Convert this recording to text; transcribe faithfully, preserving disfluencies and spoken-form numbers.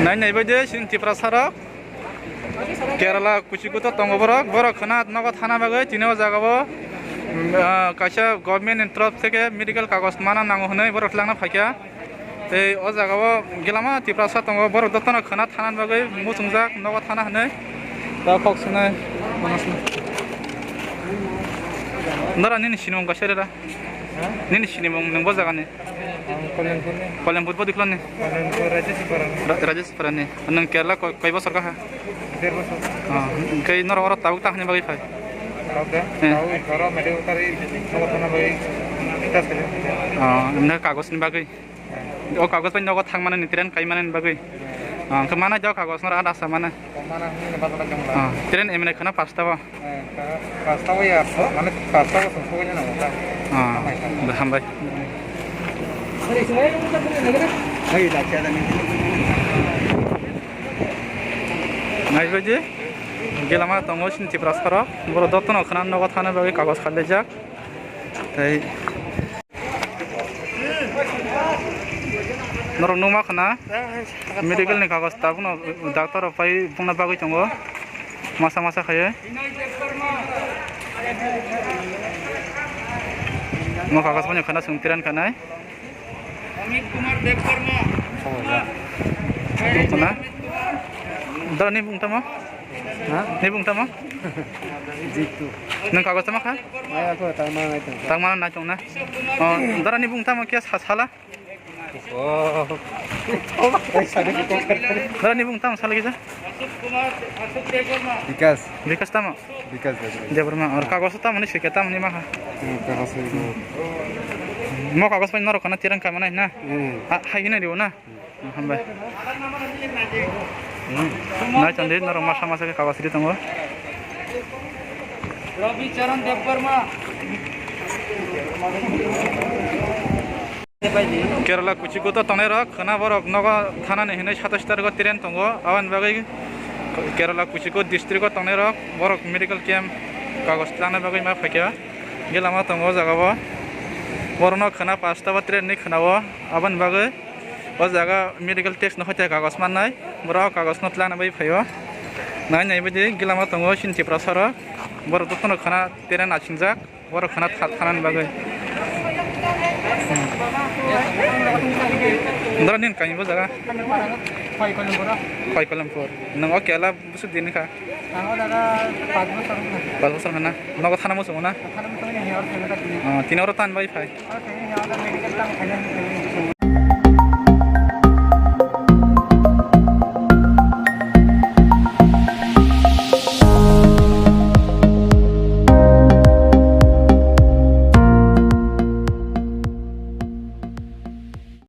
Nai nai bai de, chini Tiprasa rok Kerala kuchi kuto tongo borok, borok khwna nogo thana bagwi tini o jaga o, mm, ah, kaisa government ni torop theke medical kagoj mana nango hwnwi borok twlangna phaikha. Tei o jaga o gelama Tiprasa tongo, borok jotono khwna thana bagwi muchungjak nogo thana hwnwi. Ta kok sinai, nora nini sinimung kaisa rera? Ha? Nini sinimung nung bo jaga ni? Ang Kalyangpur ni. Kalyangpur bo dikhlani? Kalyangpur Rajesh Parani. Ra-, Rajesh Parani. Nung Kerala koi, koi bosor kaha? Der bosor. Ah, kai nora oro tabuk ta hwnwi bagwi phai? Tabuk da? Eh. Tabuk oro medical tari nogo thana bagwi test khaidi. Ah, nang kagoj ni bagwi? O kagoj bai nogo thang mani, train kai mani bagwi. Ah, hwnkhe mana jao kagoj nor ada sa mana. Mana hwnwi bazar jong la. Ah, train emne khana pasta bo. Eh, ka-, pasta bo ya, mane pasta bo song song na ta. Ah, hambai. Nai baji, gelama tongo sin Tiprasa rok. Boro dottono khana nogo thana bagwi kagoj khalijak. Tei norok nukma khna medical ni kagoj tabukno doctor rok pai bungna bagwi tongo masa masa khaiwi. Mo kagoj phano khna chwng tiran khanai. Amit Kumar Debbarma. Khna. Dara ni bung tamo? Ha? Ni bung tamo? Jitu. Nang kagoj tamo kha? Ay, ako tangma ngai tong. Tangma nai tong na. Oh, dara ni bung tamo kya sa-, sala? Oh. Dara ni bung tamo sala kisa? Bikas. Bikas tamo? Bikas Debbarma. Debbarma. Or kagoj tamo ni sike tamo ni ma kha? Hmm, kagoj ni. Mo kagoj pai norok khana tirang kha manai na? Hmm. Ha, hai hina riwo na? Hambai. Hmm. Nai chandi norok masa masa khe kagoj ri tongo. Rabi Charan Debbarma. Kerala Kuchiko to tongnai rok khwna borok nogo thanani hinwi satais tarikh o train tongo, aboni bagwi Kerala Kuchiko district o tongnai rok borok medical camp kagoj tlangna bagwi ma phaikha. Gelama tongo o jaga o. Borokno khwna pasta ba train ni khwna o, aboni bagwi o jaga medical test no hoite kagoj mannai. Borok o kagoj no tlangna bagwi phaio. Nai nai bidi gelama tongo sin Tiprasa rok. Borok jotono khwna train achingjak. Borok khwna tha-, thanani bagwi. Dora nin kami bo jaga? Koi Kolampur. Koi Kolampur. Nang o kela busu din kha? Ang o daga pach bosor na. Pach bosor na. Nogo thana muchungo na? Thana muchungo ni hiyor thana ta tini. Oh, tini oro tan bai phai. Oro tini hiyor ta medical tang khaina.